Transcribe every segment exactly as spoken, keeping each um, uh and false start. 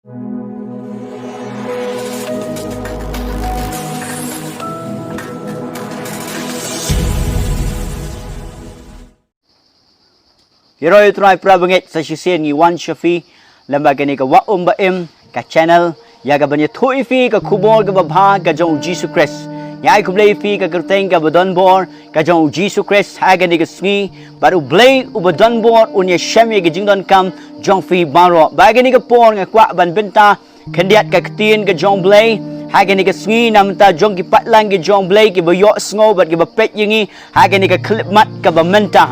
Ïaroh ïa u Trai para bangeit, sa shisien ngi wan sha phi lyngba kane ka Wah Um Ba Im, ka channel ïa ka ban ïathuh ïa phi ka khubor kaba bha ka jong u Jisu Khrist. Ngi ai khublei ïa phi ka kyrteng kaba donbor ka jong u Jisu Khrist ha kane ka sngi, bad U Blei uba donbor un ïashem ïa ka jingdonkam jong phi baroh. Ba kane ka por nga kwah ban bynta khyndiat ka ktien ka jong U Blei ha kane ka sngi na bynta jong ki paidlang ki jong U Blei kiba ïohsngew bad kiba peit ïa ngi ha kane ka khyllipmat kaba mynta.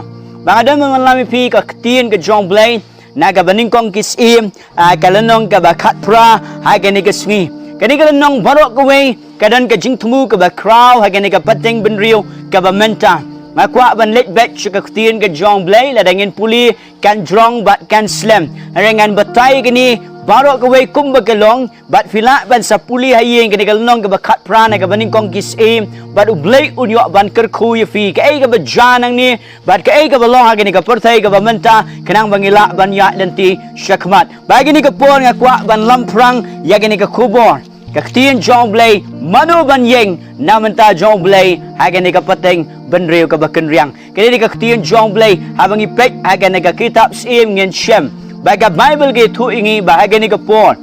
Ba nga don ban lam ïa phi ka ktien ka jong U Blei na kaba nyngkong ki Syiem, ah, ka lynnong kaba khatphra ha kane ka sngi. Kane ka lynnong baroh kawei ka don ka jingthmu kaba khraw ha kane ka pateng bynriew kaba mynta. Nga kwah ban leit beit sha ka ktien ka jong U Blei, lada ngin pule kan jrong bad kan slem. Hynrei ngan batai kane baroh kawei kumba ka long, bad phi lah ban sa pule ha ïing, kane ka lynnong kaba khatphra na kaba nyngkong ki Syiem, bad U Blei un ïoh ban kyrkhu ïa phi. Kaei kaba jia nangne bad kaei kaba long ha kane ka pyrthei kaba mynta, khnang ba ngi lah ban ïaid lynti shakhmat. Ba kane ka por nga kwah ban lamphrang ïa kane ka khubor. Ka ktien jong U Blei, mano ban ïeng na bynta jong U Blei ha kane ka pateng bynriew kaba kynriang. Kane ka ktien jong U Blei, haba ngi peit ha kane ka kitab Syiem ngin shem ba ka Baibl ka ïathuh ïa ngi ba ha kane ka por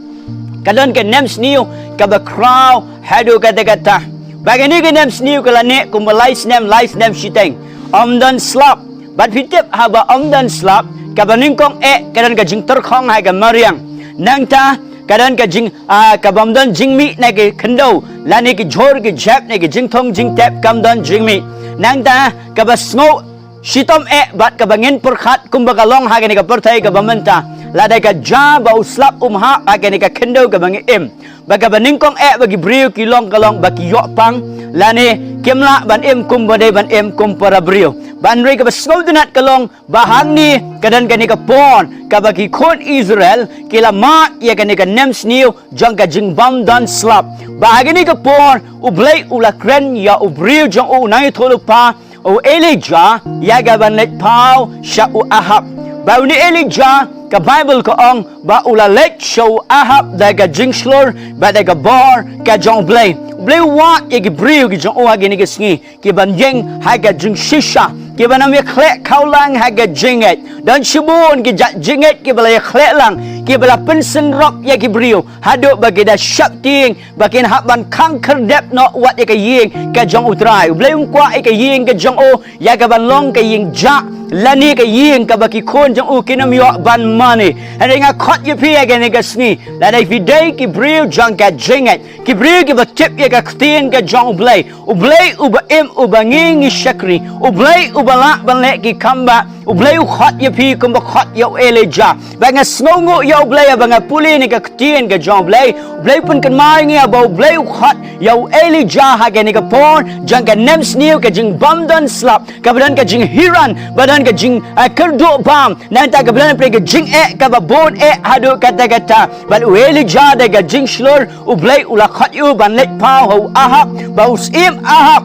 ka don ka nemsniew kaba khraw haduh katta katta. Ba kane ka nemsniew ka la neh kumba lai snem, lai snem shiteng. Ym don slap. Bad phi tip, haba ym don slap, kaba nyngkong eh ka don ka jingtyrkhong ha ka mariang. Nangta ka don ka jing, ah, kaba ym don jingmih na ki khyndew, lane ki jhur ki jhep, na ki jingthung jingtep kam don jingmih. Nangta kaba sngew shitom eh bad kaba ngin pyrkhat kumba ka long ha kane ka pyrthei kaba mynta. Lada ka jia ba u slap um hap ha kane ka khyndew kaba ngi im, ba kaba nyngkong eh ba ki briew ki long ka long ba ki ïoh pang, lane kim lah ban im kumba dei ban im kum para briew. Hynrei kaba sngewtynnat ka long ba hangne ka don kane ka por kaba ki khun Israel ki la mad ïa kane ka nemsniew jong ka jingbym don slap. Ba ha kane ka por U Blei u la kren ïa u briew jong u, u nongïathuhlypa, u Elijah, ïa ka ban leit paw sha u Ahab. Ba une Elijah, ka Baibl ka ong ba u la leit sha u Ahab da ka jingshlur bad da ka bor ka jong U Blei. U Blei u wad ïa ki briew ki jong u ha kine ki sngi, ki ban ïeng ha ka jingshisha, ki ban ym ïakhleh khawlang ha ka jingngeit. Don shibun ki jait jingngeit kiba la ïakhleh lang, kiba la pynsynrop ïa ki briew haduh ba ki da sheptieng ba kin hap ban khang khyrdep noh wat ïa ka ïing ka jong U Trai. U Blei um kwah ïa ka ïing ka jong u ïa ka ban long ka ïing jah, lane ka ïing kaba ki khun jong u kin ym ïoh ban mane. Hynrei nga khot ïa phi ha kane ka sngi, lada phi dei ki briew jong ka jingngeit, ki briew kiba tip ïa ka ktien ka jong U Blei, U Blei uba im, uba ngi ngi shakri, U Blei uba lah ban leh ki kam ba, U Blei u khot ïa phi kumba khot ïa u Elijah. Ba nga sngewnguh ïa U Blei haba nga pule ïa ka ktien ka jong U Blei. U Blei u pynkynmaw ïa ngi ba U Blei u khot ïa u Elijah ha kane ka por jong ka nemsniew, ka jingbym don slap, kaba don ka jinghiran, ba don ka jing, eh, kyrduh bam, nangta kaba don pyrshah ka jingeh kaba bun eh haduh katta katta. Bad u Elijah da ka jingshlur, U Blei u la khot ïa u ban leit paw ha u Ahab, ba u Syiem Ahab,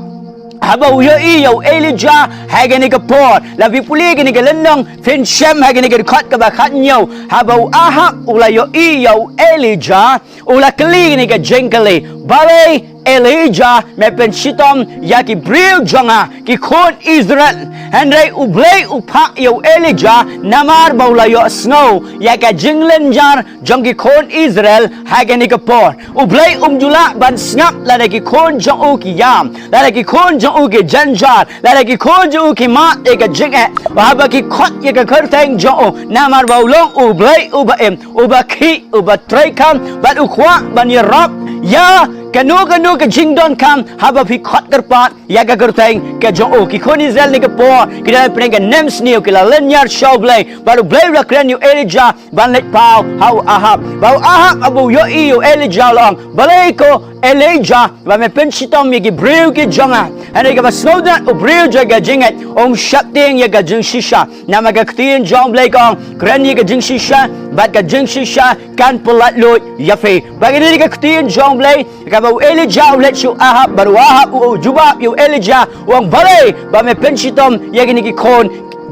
haba u ïohi ïa u Elijah ha kane ka por. Lada phi pule kane ka lynnong phin shem ha kane ka dkhot kaba khathynñiew, haba u Ahab u la ïohi ïa u Elijah, u la kylli kane ka jingkylli: Balei Elijah me pynshitom ïa ki briew jong nga, ki khun Israel? Hynrei U Blei u phah ïa u Elijah namar ba u la ïohsngew ïa ka jinglynñiar jong ki khun Israel ha kane ka por. U Blei um ju lah ban sngap lada ki khun jong u ki ïam, lada ki khun jong u ki jynjar, lada ki khun jong u ki mad ïa ka jingeh. Haba ki khot ïa ka kyrteng jong u, namar ba u long U Blei uba im, uba khih, uba treikam, bad u kwah ban ïarap ïa kano kano ka jingdonkam haba phi khot kyrpad ïa ka kyrteng ka jong u. Ki khun Israel ha kane ka por ki don hapdeng ka nemsniew, ki la lynñiar sha U Blei, bad U Blei u la kren ïa u Elijah ban leit paw ha u Ahab. Ba u Ahab haba u ïohi ïa u Elijah u la ong: Balei ko Elijah ba me pynshitom ïa ki briew ki jong nga? Hynrei kaba sngewtynnat, u briew jong ka jingngeit um sheptieng ïa ka jingshisha. Namar ka ktien jong U Blei ka ong: Kren ïa ka jingshisha bad ka jingshisha kan pyllait luid ïa phi. Ba kane ka ktien jong U Blei, kaba u Elijah u leit sha u Ahab, bad u Ahab u jubab ïa u Elijah, u ong: Balei ba me pynshitom ïa kine ki khun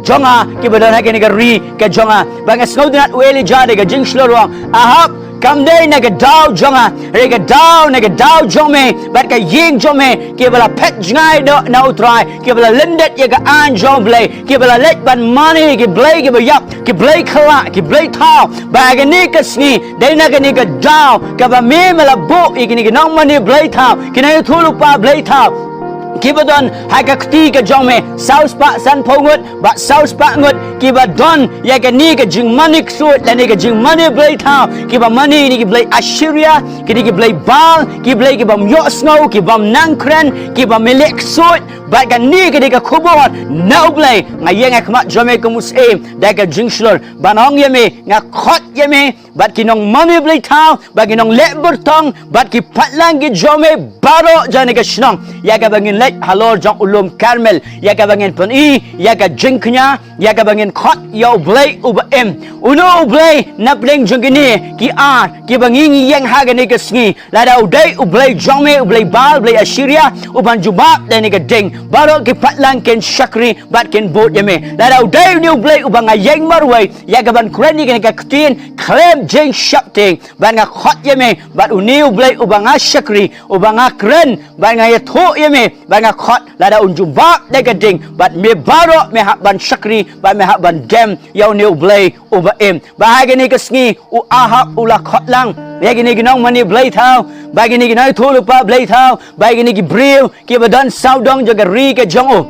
jong nga kiba don ha kane ka ri ka jong nga. Ba nga sngewtynnat u Elijah da ka jingshlur u ong, Ahab, kam dei na ka daw jong nga, hynrei ka daw na ka daw jong me bad ka ïing jong me, kiba la phet jngai doh na U Trai, kiba la lyndet ïa ka aiñ jong U Blei, kiba la leit ban mane ki blei kiba ïap, ki blei khyllah, ki blei thaw. Ba ha kane ka sngi, dei na kane ka daw kaba me me la buh ïa kine ki nongmane blei thaw, ki nongïathuhlypa blei thaw, kiba don ha ka kti ka jong me, saw spah sanphew ngut bad saw spah ngut, kiba don ïa kane ka jingmane ksuid lane ka jingmane blei thaw, kiba mane ïa kine ki blei Assyria, kine ki blei Baal, ki blei ki bym ïohsngew, ki bym nang kren, kiba me leh ksuid. Bad kane ka dei ka khubor na U Blei. Nga ïeng ha khmat jong me kum u syiem da ka jingshlur ban ong ïa me, nga khot ïa me bad ki nongmane blei thaw, bad ki nongleh byrtong, bad ki paidlang ki jong me baroh jong kane ka shnong, ïa kaba ngin leit halor jong u lum Karmel, ïa kaba ngin pyni ïa ka jingkñia, ïa kaba ngin khot ïa U Blei uba im. Uno U Blei na pdeng jong kine ki ar kiba ngi ngi ïeng ha kane ka sngi? Lada u dei u blei jong me, u blei Baal, u blei Assyria, u ban jubab da kane ka ding, baroh ki paidlang kin shakri bad kin bud ïa me. Lada u dei une U Blei uba nga ïeng marwei ïa kaban kren ïa kane ka ktien khlem jingsheptieng, bad nga khot ïa me, bad une U Blei uba nga shakri, uba nga kren, bad nga ïathuh ïa me, bad nga khot, lada un jubab da ka ding, bad me baroh me hap ban shakri bad me hap ban dem ïa une U Blei uba im. Ba ha kane ka sngi u Ahab u la khot lang ïa kine ki nongmane blei thaw, ba kine ki nongïathuhlypa blei thaw, ba kine ki briew kiba don sawdong jong ka ri ka jong u,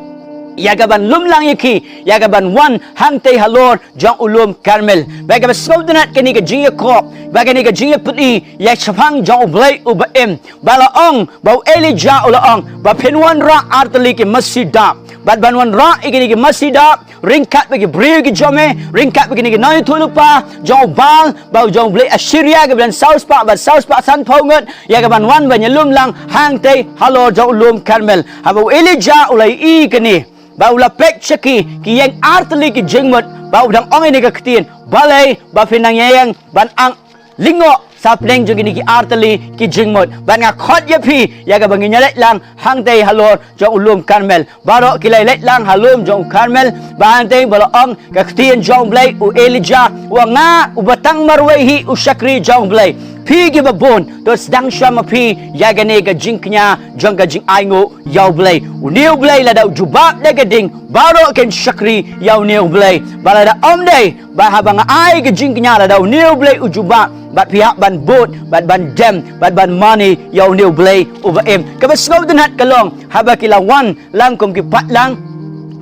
ïa kaban lum lang ïa ki, ïa kaban wan hangtei halor jong u lum Karmel. Ba kaba sngewtynnat kane ka jingïakob, ba kane ka jingïapyni ïa shaphang jong U Blei uba im. Ba la ong, ba u Elijah u la ong ba phin wanrah artylli ki masi dap, bad ban wanrah ïa kine ki masi dap ryngkat bad ki briew ki jong me, ryngkat bad kine ki nongïathuhlypa jong u Baal bad jong u blei Assyria, kiba don saw spah bad saw spah sanphew ngut, ïa kaban wan ban ïalum lang hangtei halor jong u lum Karmel. Haba u Elijah u la ïohi kane, ba u la peit sha ki, ki ïeng artylli ki jingmut, ba u dang ong ïa kane ka ktien, balei ba phin nang ïeng ban ang lyngngoh sa pdeng jong kine ki artylli ki jingmut? Bad nga khot ïa phi ïa kaba ngin ïaleit lang hangtei halor jong u lum Karmel. Baroh ki la leit lang ha lum jong u Karmel, ba hangtei ba la ong ka ktien jong U Blei, u Elijah u ong, nga uba tang marwei hi u shakri jong U Blei. Phi kiba bun, to sdang shuwa ma phi ïa kane ka jingkñia jong ka jingainguh ïa U Blei. Une U Blei lada u jubab da ka ding, baroh kin shakri ïa une U Blei. Ba lada ym dei, ba haba nga ai ka jingkñia, lada une U Blei u jubab, bad phi hap ban bud bad ban dem bad ban mane ïa une U Blei uba im. Kaba sngewtynnat ka long, haba ki la wan lang kum ki paidlang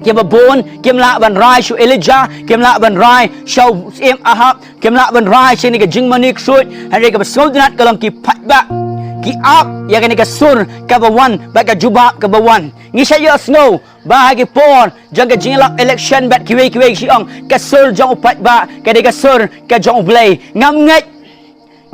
kiba bun, kim lah ban rai sha u Elijah, kim lah ban rai sha u syiem Ahab, kim lah ban rai sha kane ka jingmane ksuid, hynrei kaba sngewtynnat ka long ki paidbah ki ap ïa kane ka sur kaba wan bad ka jubab kaba wan. Ngi sa ïohsngew ba ha ki por jong ka jingïalap election bad kiwei kiwei ki ong, ka sur jong u paidbah ka dei ka sur ka jong U Blei. Ngam ngeit,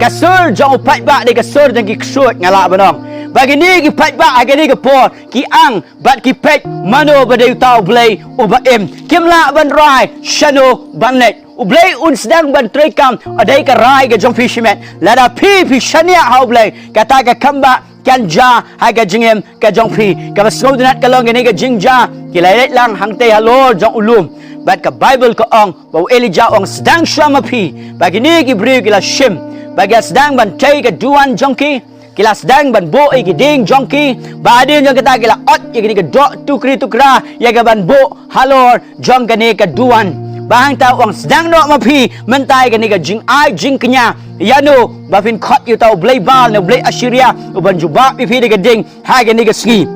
ka sur jong u paidbah dei ka sur jong ki ksuid, nga lah ban ong. Ba kine ki paidbah ha kane ka por ki ang bad ki peit mano ba dei uta U Blei uba im. Kim lah ban rai shano ban leit. U Blei un sdang ban treikam ha kane ka rai ka jong phi shimet. Lada phi phi shaniah ha U Blei, kata ka kam ba kan jia ha ka jingim ka jong phi. Kaba sngewtynnat ka long kane ka jingjia, ki la leit lang hangtei halor jong u lum. Bad ka Baibl ka ong ba u Elijah u ong, sdang shuwa ma phi. Ba kine ki briew ki la shim, ba ki la sdang ban tei ka duwan jong ki, ki la sdang ban buh ïa ki dieng jong ki. Ba hadien jong kata ki la ot ïa kine ki doh tukri tukra ïa kaban buh halor jong kane ka duwan. Ba hangta u ong, sdang noh ma phi mynta ïa kane ka jingai jingkñia, ïano ba phin khot, ïa uta u blei Baal ne u blei Assyria uban jubab ïa phi da ka dieng ha kane ka sngi?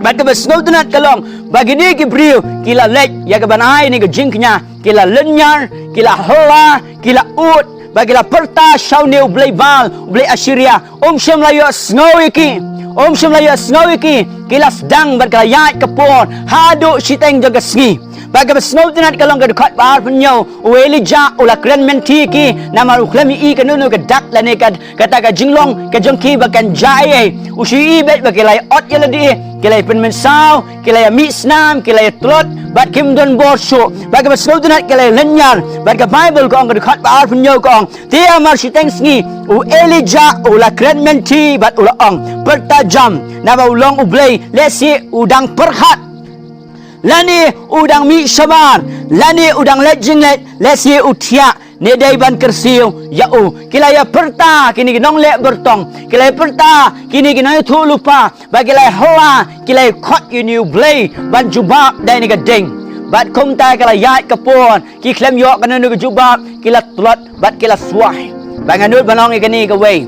Bad kaba sngewtynnat ka long ba kine ki briew ki la leit ïa kaban ai kane ka jingkñia, ki la lynñiar, ki la hella, ki la ud, bad ki la pyrta sha une u blei Baal, u blei Assyria. Um shym la ïohsngew ïa ki, um shym la ïohsngew ïa ki. Ki la sdang bad ki la ïaid ka por haduh shiteng jong ka sngi. Bad kaba sngewtynnat ka long ka dkhot ba arphew hynñiew, u Elijah u la kren mynta ïa ki, namar u khlem ïohi kano kano ka dak lane ka, kata ka jinglong ka jong ki ba kan jia ei ei. U shu ïohi beit ba ki la ot ïa lade, ki la pynmynsaw, ki la mih snam, ki la tlot, bad kim don bor shuh. Bad kaba sngewtynnat ki la lynñiar. Bad ka Baibl ka ong, ka dkhot ba arphew hynñiew ka ong, te namar shiteng sngi u Elijah u la kren mynta bad u la ong, pyrta jam, naba u long u Blei, lehse u dang pyrkhat lane u dang mih shabar, lane u dang leit jingleit, lehse u thiah, ne dei ban kyrsiew ïa u. Ki la ïa pyrta kine ki nongleh byrtong, ki la ïa pyrta kine ki nongïathuhlypa, ba ki la ïa hla, ki la ïa khot ïa une u Blei ban jubab da kane ka ding. Bad kumta ka la ïaid ka por, ki khlem ïoh kano kano ka jubab, ki la tlot bad ki la suai. Ba nga nud ban ong ïa kane kawei,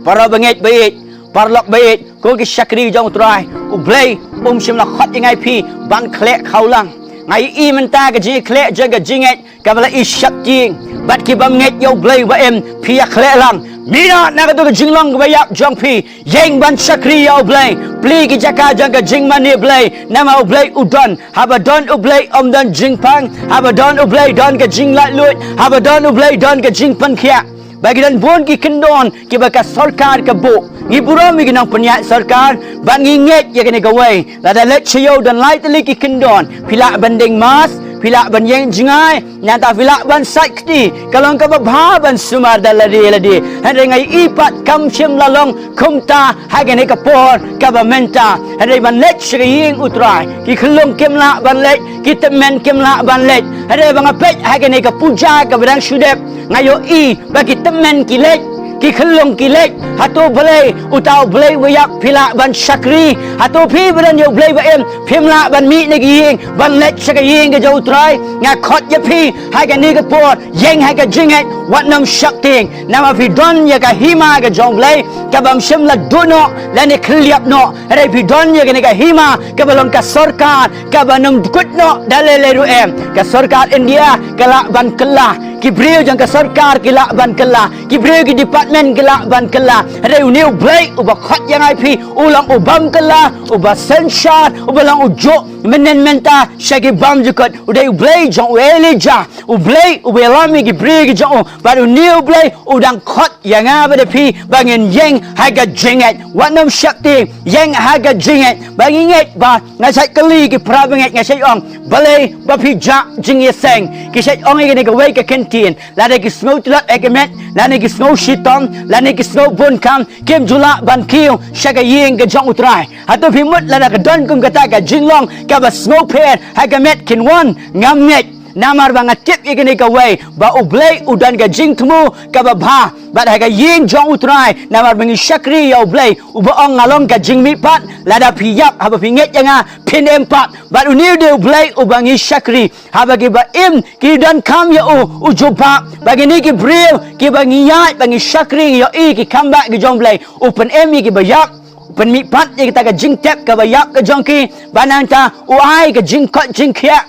para bangeit baieit, paralok baieit, ko ki shakri jong U Trai, U Blei um shym la khot ïa nga ïa phi ban khleh khawlang. Nga ïohi mynta ka jingkhleh jong ka jingngeit kaba la i shaptieng. Bad ki bym ngeit ïa U Blei ba im, phi ïa khleh lang. Mih noh na kato ka jinglong kaba ïap jong phi, ïeng ban shakri ïa U Blei. Plie ki jaka jong ka jingmane Blei, namar U Blei u don. Haba don U Blei ym don jingpang. Haba don U Blei don ka jinglaitluid. Haba don U Blei don ka jingpynkhiah. Ba ki don bun ki kyndon kiba ka sorkar ka buh. Ngi burom ïa ki nongpynïaid sorkar, bad ngi ngeit ïa kane kawei. Lada leit sha ïew don lai tylli ki kyndon, phi lah ban deng mask, phi lah ban ïeng jngai, nangta phi lah ban sait kti. Ka long kaba bha ban sumar da lade lade. Hynrei nga ïohi pat kam shym la long kumta ha kane ka por kaba mynta. Hynrei ban leit sha ka ïing U Trai, ki khyllung kim lah ban leit, ki tymmen kim lah ban leit. Hynrei ba nga peit ha kane ka puja kaba dang shu dep, nga ïohi ba ki tymmen ki leit, ki khyllung ki leit. Hato balei uta U Blei ba ïap phi lah ban shakri? Hato phi ba don ïa U Blei ba im phim lah ban mih na ka ïing ban leit sha ka ïing ka jong U Trai? Nga khot ïa phi ha kane ka por, ïeng ha ka jingngeit, wat nym sheptieng. Namar phi don ïa ka hima ka jong U Blei, kaba ym shym la duh noh lane khylliap noh. Hynrei phi don ïa kane ka hima kaba long ka sorkar kaba nym kut noh da lei lei ruh em. Ka sorkar India ka lah ban kylla, ki briew jong ka sorkar ki lah ban kylla, ki briew ki department ki lah ban kylla. Hynrei une U Blei uba khot ïa nga ïa phi u long u bym kylla, uba synshar, uba long u juh mynhynnin mynta sha ki bymjukut. U dei U Blei jong u Elijah, U Blei uba ïalam ïa ki briew ki jong u. Bad une U Blei u dang khot ïa nga bad ïa phi ba ngin ïeng ha ka jingngeit. Wat nym sheptieng, ïeng ha ka jingngeit. Ba ngi ngeit ba, nga shait kylli ki para bangeit, nga shait ong, balei ba phi jah jingïaseng? Ki shait ong ïa kane kawei ka kyntien, lada ki sngew tlot ha ka met, lane ki sngew shitom, lane ki sngew bun kam, kim ju lah ban kiew sha ka ïing ka jong U Trai. Hato phi mut lada ka don kum kata ka jinglong kaba sngewpher ha ka met, kin wan? Ngam ngeit. Namar ba nga tip ïa kane kawei, ba U Blei u don ka jingthmu kaba bha bad ha ka ïing jong U Trai. Namar ba ngi shakri ïa U Blei uba ong, nga long ka jingmihpat. Lada phi ïap, haba phi ngeit ïa nga, phin im pat. Bad une u dei U Blei uba ngi shakri. Haba kiba im ki donkam ïa u, u jubab. Bad kine ki briew kiba ngi ïaid, ba ngi shakri, ngi ïohi ki kambah ki jong U Blei, u pynim ïa kiba ïap, u pynmihpat ïa kita ka jingtep kaba ïap ka jong ki. Bad nangta u ai ka jingkoit jingkhiah.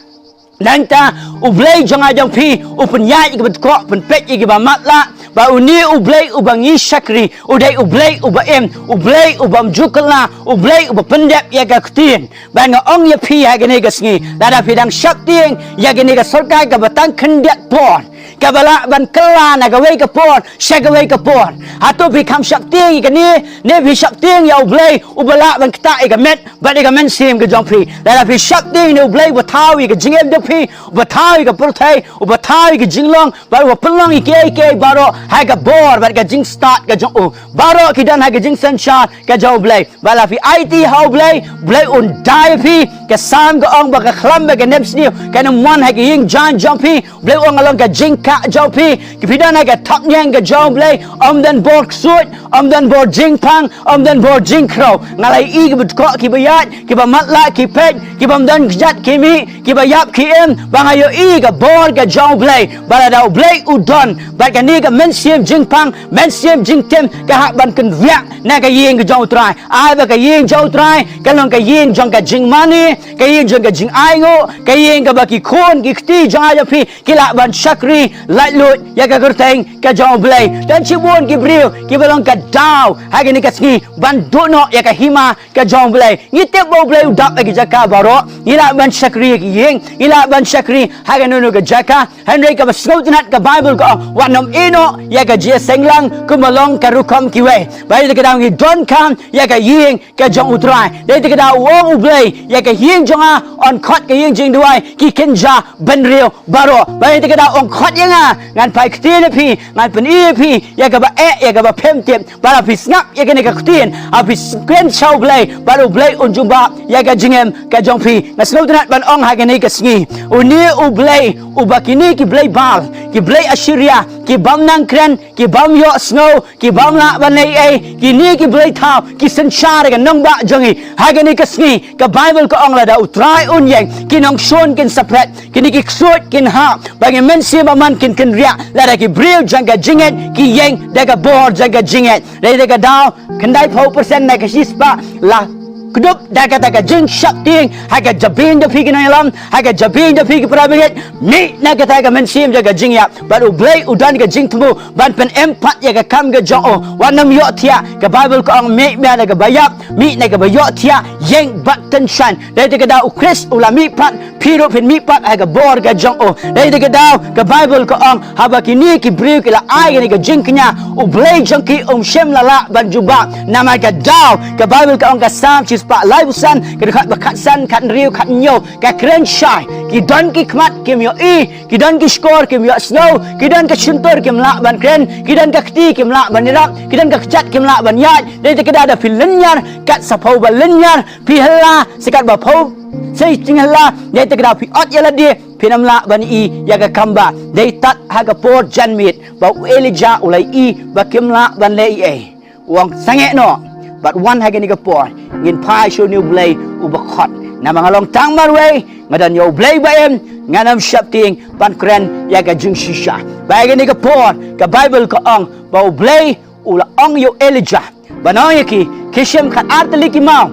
Nangta U Blei jong nga jong phi u pynïaid ïa kiba dkoh, pynpeit ïa kiba matlah. Bad une U Blei uba ngi shakri u dei U Blei uba im, U Blei u bym ju kylla, U Blei uba pyndep ïa ka ktien. Bad nga ong ïa phi ha kane ka sngi, lada phi dang sheptieng ïa kane ka sorkar kaba tang khyndiat por, kaba lah ban kylla na kawei ka por sha kawei ka por, hato phi kham sheptieng ïa kane, ne phi sheptieng ïa U Blei uba lah ban ktah ïa ka met bad ïa ka mynsiem ka jong phi? Lada phi sheptieng ïa U Blei uba thaw ïa ka jingim jong phi, uba thaw ïa ka pyrthei, uba thaw ïa ka jinglong, bad uba pynlong ïa kiei kiei baroh ha ka bor bad ka jingstad ka jong u, baroh ki don ha ka jingsynshar ka jong U Blei. Bad lada phi aiti ha U Blei, U Blei un da ïa phi. Ka Salm ka ong ba ka khlam bad ka nemsniew kan ym wan ha ka ïing jaiñ jong phi. U Blei u ong, nga long ka jingkah jong phi. Ki, phi don ha ka thapniang ka jong U Blei, ym don bor ksuid, ym don bor jingpang, ym don bor jingkhrew. Nga la ïohi kiba dkoh kiba ïaid, kiba matlah, ki peit, ki bym don kjat ki mih, kiba ïap ki im, ba nga ïohi ka bor ka jong U Blei. Bad lada U Blei u don, bad kane ka mynsiem jingpang, mynsiem jingtim ka hap ban kynriah na ka ïing ka jong U Trai. Ai ba ka ïing jong U Trai ka long ka ïing jong ka jingmane, ka ïing jong ka jingainguh, ka ïing kaba ki khun ki kti jong nga jong phi ki lah ban shakri laitluid ïa ka kyrteng ka jong U Blei. Don shibun ki briew kiba long ka daw ha kane ka sngi ban duh noh ïa ka hima ka jong U Blei. Ngi tip ba U Blei u dap ha ki jaka baroh. Ngi lah ban shakri ha ki ïing, ngi lah ban shakri ha kano kano ka jaka. Hynrei kaba sngewtynnat, ka Baibl ka ong, wat nym ïeh noh ïa ka jingïaseng lang kumba long ka rukom kiwei. Bad ïa kata ka daw ngi donkam ïa ka ïing ka jong U Trai. Dei ïa kata ka daw u ong U Blei, ïa ka ïing jong nga yn khot ka ïing jingduwai ki kynja bynriew baroh. Bad ïa kata ka daw u ong, khot ïa nga, ngan phai ktien ïa phi, ngan pyni ïa phi ïa kaba eh, ïa kaba phem tip. Bad haba phi sngap ïa kane ka ktien, haba phi kren sha U Blei, bad U Blei un jubab ïa ka jingim ka jong phi. Nga sngewtynnat ban ong ha kane ka sngi, une U Blei uba kine ki blei Baal, ki blei Assyria, ki bym nang kren, ki bym ïohsngew, ki bym lah ban leh ei ei, kine ki blei thaw ki synshar ïa ka nongbah jong ngi. Ha kane ka sngi ka Baibl ka ong lada U Trai un ïeng, ki nongshun kin sa phet, kine ki ksuid kin hap. Ba ngi mynsiem ba man kin kynriah lada ki briew jong ka jingngeit ki ïeng da ka bor jong ka jingngeit. Dei da ka daw khyndai phew percent na ka shispah la kdup da kata ka jingsheptieng ha ka jabieng jong phi ki nongïalam, ha ka jabieng jong phi ki para bangeit. Mih na kata ka mynsiem jong ka jingïap, bad U Blei u don ka jingthmu ban pynim pat ïa ka kam ka jong u. Wat nym ïohthiah, ka Baibl ka ong mih mih na kaba ïap, mih na kaba ïohthiah, ïeng bad tyngshaiñ. Dei da ka daw U Khrist u la mih pat, phi ruh phin mih pat ha ka bor ka jong u. Dei da ka daw ka Baibl ka ong haba kine ki briew ki la ai kane ka jingkñia, U Blei jong ki um shym la lah ban jubab. Namar ka daw ka Baibl ka ong, ka Salm shispah laiphew san, ka dkhot ba khatsan, khathynriew, khathynñiew, ka kren shai: Ki don ki khmat kim ïohi, ki don ki shkor kim ïohsngew, ki don ka shyntur kim lah ban kren, ki don ka kti kim lah ban ïarap, ki don ka kjat kim lah ban ïaid. Dei da ka daw da phi lynñiar kat sa phew ba lynñiar, phi hylla sa kat ba phew sa jinghylla, dei da ka daw phi ot ïa lade, phin ym lah ban i ïa ka kam ba dei tad ha ka por janmiet ba u Elijah u la i ba kim lah ban leh ei ei. U ong, sangeh noh bad wan ha kane ka por, ngin phai sha une U Blei uba khot. Namar nga long tang marwei, nga don ïa U Blei ba im, ngan ym sheptieng ban kren ïa ka jingshisha. Ba ha kane ka por ka Baibl ka ong ba U Blei u la ong ïa u Elijah ban ong ïa ki, ki shim khatar tylli ki maw.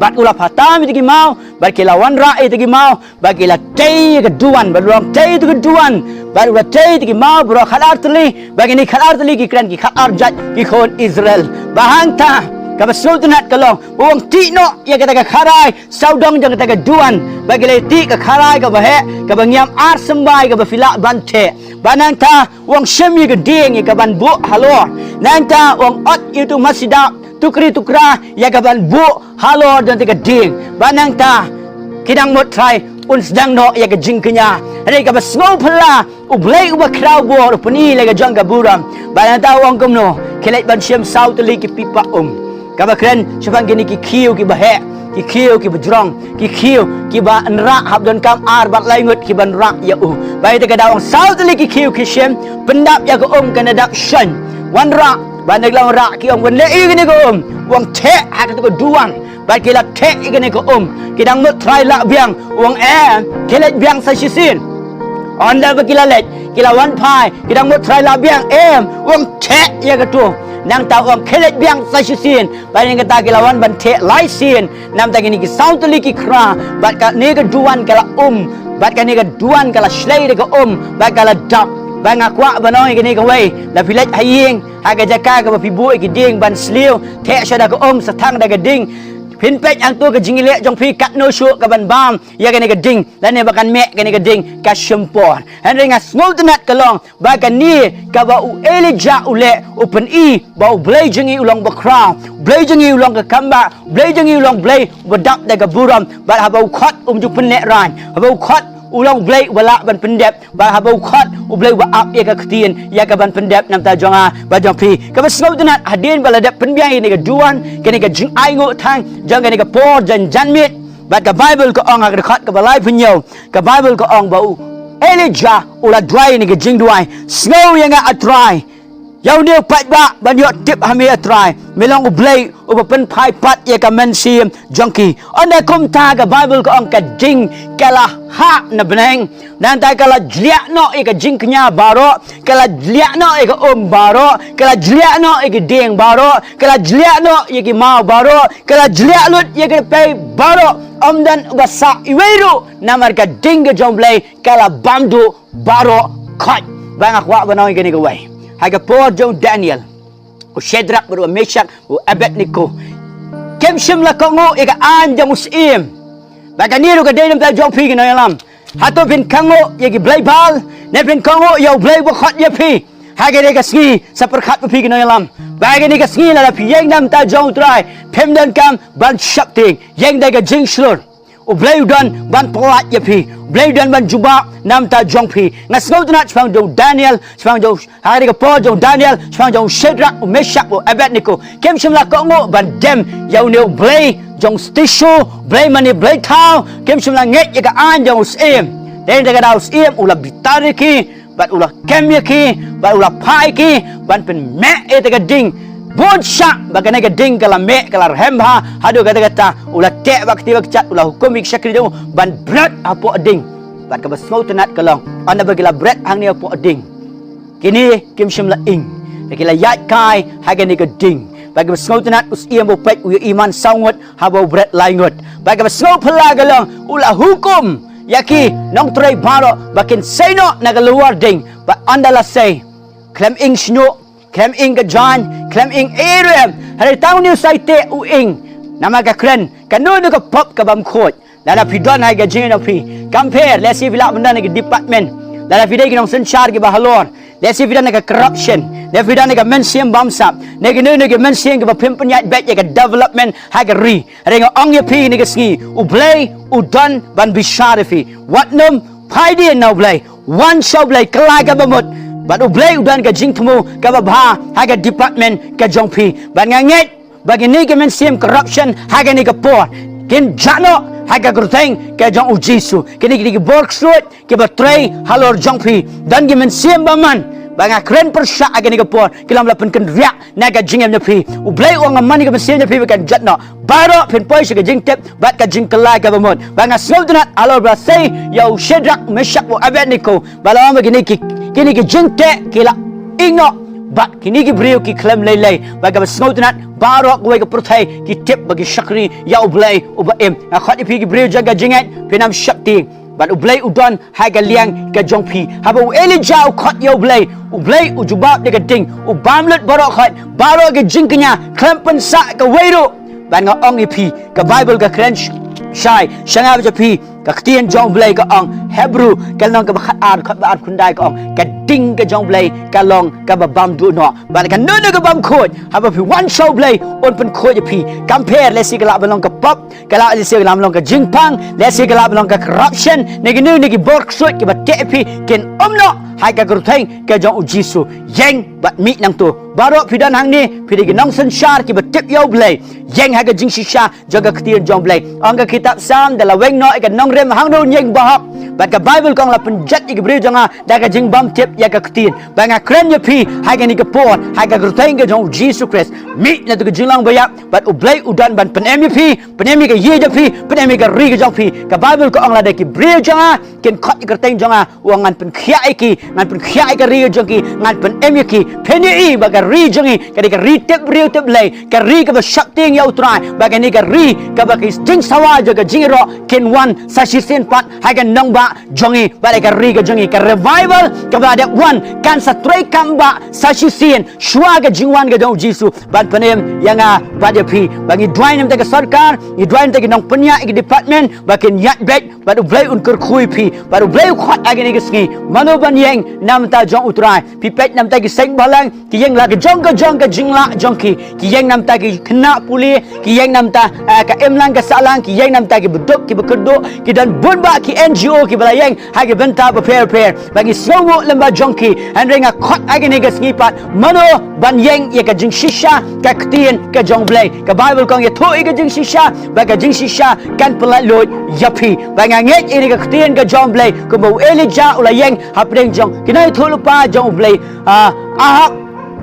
Bad u la patham ïa ki maw, bad ki la wanrah ïa ki maw, bad ki la tei ïa ka duwan, bad u la ong, tei ïa ka duwan. Bad u la tei ïa ki maw baroh khatar tylli, bad kine khatar tylli ki kren ki khatar jait ki khun Israel. Bad hangta kaba sngewtynnat ka long, u ong, tih noh ïa kata ka kharai sawdong jong kata ka duwan. Bad ki la tih ka kharai kaba heh, kaba ngiam ar symbai, kaba phi lah ban theh. Bad nangta u ong, shim ïa ka dieng ïa kaban buh halor. Nangta u ong, ot ïa utu u masi dap tukri tukra ïa kaban buh halor jong kata ka dieng. Bad nangta ki dang mut trai un sdang noh ïa ka jingkñia. Hynrei kaba sngewphylla, U Blei uba khraw bor u pyni la ka jong ka burom. Bad nangta u ong kumno, khie leit ban shim saw tylli ki pipah um. Kaba kren shaphang kine ki khiew kiba heh, ki khiew kiba jrong, ki khiew kiba nrah, hap donkam ar bad lai ngut kiba nrah ïa u. Bad ïa kata ka daw u ong, saw tylli ki khiew khie shim, pyndap ïa ka um, kan da dap shon. Wanrah, bad nangta la wanrah, ki ong, wan leh ïa kane ka um. U ong, theh ha katu ka duwan. Bad ki la theh ïa kane ka um. Ki dang mut trai lah biang. U ong, em, khie leit biang sa shisien. Ynda ba ki la leit, ki la wan phai, ki dang mut trai lah biang, em, u ong, theh ïa katu. Nangta u ong, khie leit biang sa shisien. Bad ïa kata ki la wan ban theh lai sien. Namar kine ki saw tylli ki khra, bad kane ka duwan ka la um, bad kane ka duwan ka la shlei da ka um, bad ka la dap. Bad nga kwah ban ong ïa kane kawei, la phi leit ha ïing, ha ka jaka kaba phi buh ïa ki dieng ban sliew, theh sha da ka um, sa thang da ka ding. Phin peit hangto ka jingïaleh jong phi katno shuh kaban bam ïa kane ka ding, lane ba kan meh kane ka ding, ka shim por. Hynrei nga sngewtynnat ka long ba kane kaba u Elijah u leh, u pyni ba U Blei jong ngi u long ba khraw, U Blei jong ngi u long ka kam ba, U Blei jong ngi u long Blei uba dap da ka burom. Bad haba u khot um ju pynlehrain, haba u khot u long Blei uba lah ban pyndep. Bad haba u khot, U Blei uba ap ïa ka ktien ïa kaban pyndep na ka bynta jong nga bad jong phi. Kaba sngewtynnat, hadien ba la dep pynbiang ïa kane ka duwan, kane ka jingainguh thang jong kane ka por jan janmiet, bad ka Baibl ka ong ha ka dkhot kaba laiphew hynñiew, ka Baibl ka ong ba u Elijah u la duwai kane ka jingduwai: Sngew ïa nga, A Trai, ïa une u paidbah ban ïoh tip ha me, A Trai. Me long U Blei uba pynphai pat ïa ka mynsiem jong ki. Ynda kumta ka Baibl ka ong ka ding ka la hap na bneng. Nangta ka la jliah noh ïa ka jingkñia baroh, ka la jliah noh ïa ka um baroh, ka la jliah noh ïa ka dieng baroh, ka la jliah noh ïa ki maw baroh, ka la jliah lut ïa ka pei baroh. Ym don uba sah iwei ruh, namar ka ding ka jong U Blei ka la bam duh baroh khoit. Bad nga kwah ban ong ïa kane kawei. Ha ka por jong u Daniel, u Shadrak bad u Meshak, u Abednego, kim shym la kohnguh ïa ka aiñ jong u syiem. Bad kane ruh ka dei na ka bynta jong phi ki nongïalam. Hato phin kohnguh ïa ki blei Baal, ne phin kohnguh ïa U Blei uba khot ïa phi? Ha kane ka sngi sa pyrkhat bad phi ki nongïalam. Bad ha kane ka sngi lada phi ïeng na ka bynta jong U Trai, phim donkam ban sheptieng. Ïeng da ka jingshlur. U Blei u don ban pyllait ïa phi. U Blei u don ban jubab na bynta jong phi. Nga sngewtynnat shaphang jong u Daniel, shaphang jong, ha kane ka por jong u Daniel, shaphang jong u Shadrak, u Meshak, u Abednego. Kim shym la kohnguh ban dem ïa une u blei jong u statue, blei mane blei thaw, kim shym la ngeit ïa ka aiñ jong u syiem. Te na kata ka daw u syiem u la bitar ïa ki, bad u la kem ïa ki, bad u la phah ïa ki ban pynmeh ïa kata ka ding. Bun shah ba kane ka ding ka la meh, ka la rhem bha, haduh katta katta, u la teh bad kti bad kjat, u la hukum ïa ki shakri jong u ban bret hapoh ding. Bad kaba sngewtynnat ka long, ynda ba ki la bret hangne hapoh ding, kine kim shym la ing. Te ki la ïaid kai ha kane ka ding. Bad kaba sngewtynnat u syiem ba u peit u ïohi man saw ngut, haba u bret lai ngut. Bad kaba sngewphylla ka long, u la hukum ïa ki nongtrei baroh ba kin sei noh na ka lawar ding. Bad ynda la sei, khlem ing shñiuh, khlem ing ka jaiñ, khlem ing ei ruh em. Hynrei tang une u Saitek u ing. Namar ka kren, kano kano ka pop ka bym khuid. Lada phi don ha ka jingim jong phi, kam pher, lehse phi lah ban don ha ka department. Lada phi dei ki nongsynshar kiba halor, lehse phi don ha ka corruption, lehse phi don ha ka mynsiem bamsap, ne kine ne ki mynsiem kiba phim pynïaid beit ïa ka development ha ka ri. Hynrei nga ong ïa phi kine ki sngi, U Blei u don ban bishar ïa phi. Wat nym phai dien na U Blei. Wan sha U Blei, kylla kaba mut. Bad U Blei u don ka jingthmu kaba bha ha ka department ka jong phi. Bad nga ngeit ba kine ki mynsiem corruption ha kane ka por kin jah noh ha ka kyrteng ka jong U Jisu. Kine ki dei ki bor ksuid kiba trei halor jong phi. Don ki mynsiem bymman ba nga kren pyrshah ha kane ka por, ki long ba la pynkynriah na ka jingim jong phi. U Blei u ong, nga mon ïa ka mynsiem jong phi ba kan jah noh. Baroh phin poi sha ka jingtip bad ka jingkylla kaba mut. Ba nga sngewtynnat halor ba la sei ïa u Shadrak, Meshak, u Abednego. Ba la ong ba kine ki, kine ki jingteh ki la ing noh. Bad kine ki briew ki khlem lei lei. Ba kaba sngewtynnat, baroh kawei ka pyrthei ki tip ba ki shakri ïa U Blei uba im. Nga khot ïa phi ki briew jong ka jingngeit, phin ym sheptieng. Bad U Blei u don ha ka liang ka jong phi. Haba u Elijah u khot ïa U Blei, U Blei u jubab da ka ding, u bam lut baroh khoit, baroh ka jingkñia, khlem pynsah kawei ruh. Bad nga ong ïa phi, ka Baibl ka kren sh-, shai sha nga bad sha phi, ka ktien jong U Blei ka ong, Hebru ka lynnong kaba khatar, khat ba arphew khyndai ka ong, ka ding ka jong U Blei ka long kaba bam duh noh. Bad kano kano ka bym khuid, haba phi wan sha U Blei, un pynkhuid ïa phi. Kam pher, lehse ka lah ban long ka pop, ka lah, lehse ka lah ban long ka jingpang, lehse ka lah ban long ka corruption, ne kino kino ki bor ksuid kiba teh ïa phi, kin ym noh ha ka kyrteng ka jong U Jisu. Ïeng bad mih nangto. Baroh phi don hangne, phi dei ki nongsynshar kiba tip ïa U Blei. Ïeng ha ka jingshisha jong ka ktien jong U Blei. Ong ka kitab Salm, da la weng noh ïa ka nongrim hangno un ïeng bahok. Bad ka Baibl ka ong, la pynjot ïa ki briew jong nga da ka jingbymtip ïa ka ktien. Bad nga kren ïa phi ha kane ka por, ha ka kyrteng ka jong U Jisu Khrist, mih na kata ka jinglong ba ïap, bad U Blei u don ban pynim ïa phi, pynim ïa ka ïing jong phi, pynim ïa ka ri ka jong phi. Ka Baibl ka ong, lada ki briew jong nga kin khot ïa ka kyrteng jong nga, u ong, ngan pynkhiah ïa ki, ngan pynkhiah ïa ka ri ka jong ki, ngan pynim ïa ki. Phin ïohi ba ka ri jong ngi ka dei ka ri tip briew tip Blei, ka ri kaba sheptieng ïa U Trai, ba kane ka ri kaba ki jingsawa jong ka jingïaroh kin wan sa shisien pat ha ka nongbah jong ngi, bad ha ka ri ka jong ngi. Ka revival kaba dep wan kan sa treikam bha sa shisien shuwa ka jingwan ka jong U Jisu ban pynim ïa nga bad ïa phi. Ba ngi duwai na bynta ka sorkar, ngi duwai na bynta ki nongpynïaid ïa ki department, ba kin ïaid beit, bad U Blei un kyrkhu ïa phi, bad U Blei u khot ha kine ki sngi mano ban ïeng na bynta jong U Trai. Phi peit na bynta ki seng bhalang, ki ïeng la ka jong ka jong ka jinglah jong ki, ki ïeng na bynta ki khynnah pule, ki ïeng na bynta, eh, ka imlang ka sahlang, ki ïeng na bynta kiba duk kiba kyrduh, ki don bun bah ki N G O kiba la ïeng ha ki bynta bapher bapher. Ba ngi sngewnguh lyngba jong ki, hynrei nga khot ha kine ki sngi pat, mano ban ïeng ïa ka jingshisha ka ktien ka jong U Blei. Ka Baibl ka ong, ïathuh ïa ka jingshisha, ba ka jingshisha kan pynlaitluid ïa phi. Ba nga ngeit ïa kane ka ktien ka jong U Blei, kumba u Elijah u la ïeng hapdeng jong ki nongïathuhlypa jong u blei, ah, Ahab,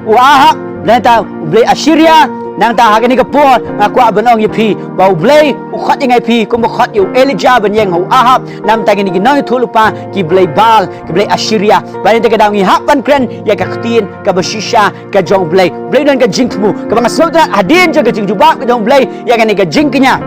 u Ahab, nangta u blei Assyria. Nangta ha kane ka por nga kwah ban ong ïa phi ba U Blei u khot ïa nga ïa phi kumba u khot ïa u Elijah ban ïeng ha u Ahab, na bynta kine ki nongïathuhlypa ki blei Baal, ki blei Assyria. Bad nangta ka daw ngi hap ban kren ïa ka ktien kaba shisha ka jong U Blei. U Blei u don ka jingthmu, kaba nga sngewtynnat hadien jong ka jingjubab ka jong U Blei ïa kane ka jingkñia,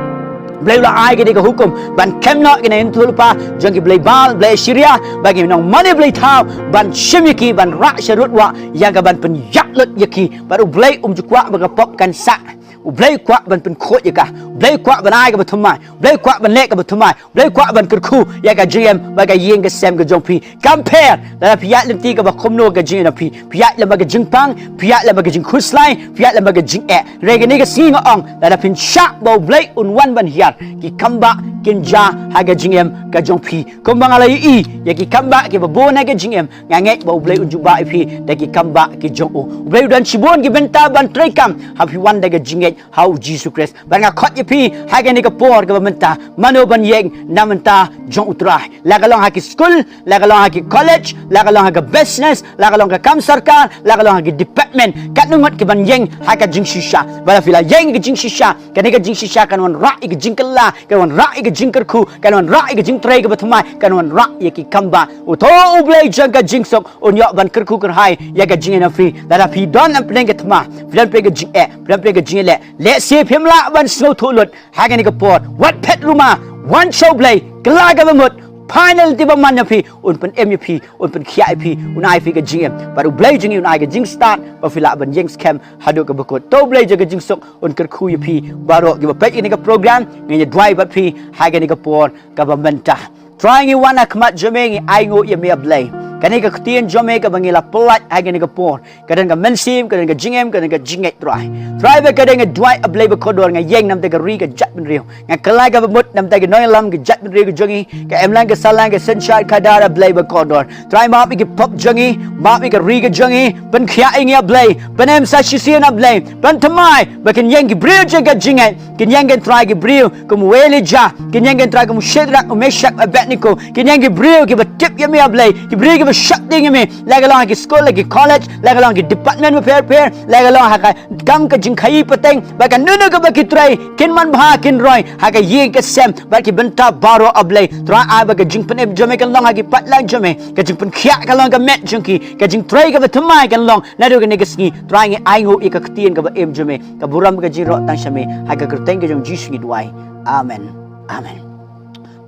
U Blei u la ai kane ka hukum ban kem noh ki nongïathuhlypa jong ki blei Baal, blei Assyria, bad ki nongmane blei thaw, ban shim ïa ki, ban rah sharud wah ïa ka, ban pynïap lut ïa ki. Bad U Blei um ju kwah ba ka pop kan sah. U Blei u kwah ban pynkhuid ïa ka. U Blei u kwah ban ai kaba thymmai. U Blei u kwah ban leh kaba thymmai. U Blei u kwah ban kyrkhu ïa ka jingim bad ka ïing ka sem ka jong phi. Kam pher lada phi ïaid lynti kaba kumno ka jingim phi. Phi ïaid lem bad ka jingpang, phi ïaid lem bad ka jingkhuslai, phi ïaid lem bad ka jingeh. Hynrei kane ka sngi nga ong, lada phin shah ba U Blei un wan ban hiar, ki kam ba kin jia ha ka jingim ka jong phi. Kumba nga la ïohi ïa ki kam ba kiba bun ha ka jingim, nga ngeit ba U Blei un jubab ïa phi da ki kam ba ki jong u. U Blei u don shibun ki bynta ban trei kam ha phi wan da ka jingngeit ha U Jisu Khrist. Bad nga khot ïa phi ha kane ka por kaba mynta, mano ban ïeng na bynta jong U Trai. La ka long ha ki skul, la ka long ha ki college, la ka long ha ka business, la ka long ka kam sorkar, la ka long ha ki department. Katno ngut ki ban ïeng ha ka jingshisha. Bad la phi la ïeng ha ka jingshisha, kane ka jingshisha kan wanrah ïa ka jingkylla, kan wanrah ïa ka jingkyrkhu, kan wanrah ïa ka jingtrei kaba thymmai, kan wanrah ïa ki kam ba. Uto U Blei jong ka jingsuk un ïoh ban kyrkhu kyrhai ïa ka jingim phi. Lada phi don hapdeng ka thma, phi don hapdeng ka jingeh, phi don hapdeng ka jingeh leh, lehse phim lah ban sngewthuh lut ha kane ka por, wat phet ruma, wan sha U Blei, kylla kaba mut. Pynlong te ba man ïa phi, un pynim ïa phi, un pynkhiah ïa phi, un ai phi ka jingim. Bad U Blei jong ngi un ai ka jingstad ba phi lah ban ïeng skhem haduh kaba kut. To U Blei jong ka jingsuk un kyrkhu ïa phi baroh kiba peit ïa kane ka program. Ngin ïa duwai bad phi ha kane ka por kaba mynta. Trai, ngi wan ha khmat jong me, ngi ainguh ïa me A Blei. Kane ka ktien jong me kaba ngi la pyllait ha kane ka por, ka don ka mynsiem, ka don ka jingim, ka don ka jingngeit Trai. Trai, ba ka don, nga duwai A Blei bakordor, nga ïeng na bynta ka ri ka jaitbynriew. Nga kylla kaba mut na bynta ki nongïalam ka jaitbynriew ka jong ngi, ka imlang ka sahlang, ka synshar khadar A Blei bakordor. Trai, map ïa ki pop jong ngi, map ïa ka ri ka jong ngi, pynkhiah ïa ngi A Blei, pynim sa shisien A Blei, pynthymmai ba kin ïeng ki briew jong ka jingngeit, kin ïeng, kin Trai, ki briew kum u Elijah, kin ïeng, kin Trai, kum u Shadrach, u Meshach, u Abednego, kin ïeng ki briew kiba tip ïa me A Blei, ki briew kiba shakri ïa me, la ka long ha ki skul, la ki college, la ka long ha ki department bapher bapher, la ka long ha ka kam ka jingkhaïi pateng, ba kano kano kaba ki trei, kin manbha, kin roi ha ka ïing ka sem bad ki bynta baroh A Blei. Trai, ai ba ka jingpynim jong me kan long ha ki paidlang jong me, ka jingpynkhiah kan long ha ka met jong ki, ka jingtrei kaba thymmai kan long naduh kane ka sngi. Trai, ngi ainguh ïa ka ktien kaba im jong me, ka burom ka jingïaroh tang sha me. Ha ka kyrteng ka jong U Jisu ngi duwai. Amen. Amen.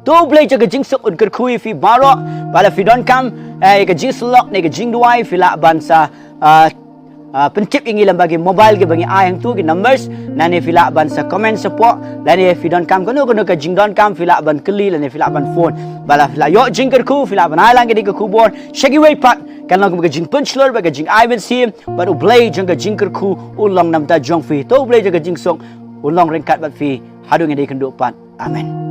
To U Blei jong ka jingsuk un kyrkhu ïa phi baroh. Ba la phi donkam, eh, ïa ka jingsyllok ne ka jingduwai, phi lah ban sa, ah, ah, pyntip ïa ngi lyngba ki mobile kiba ngi ai hangto, ki numbers, lane phi lah ban sa comment shapoh, lane phi donkam kano kano ka jingdonkam, phi lah ban kylli, lane phi lah ban phone. Ba la phi la ïoh jingkyrkhu, phi lah ban ai lang kane ka khubor sha kiwei pat, kan long kum ka jingpynshlur bad ka jingai mynsiem, bad U Blei jong ka jingkyrkhu un long na bynta jong phi. To U Blei jong ka jingsuk un long ryngkat bad phi haduh ngin da ïakynduh pat. Amen.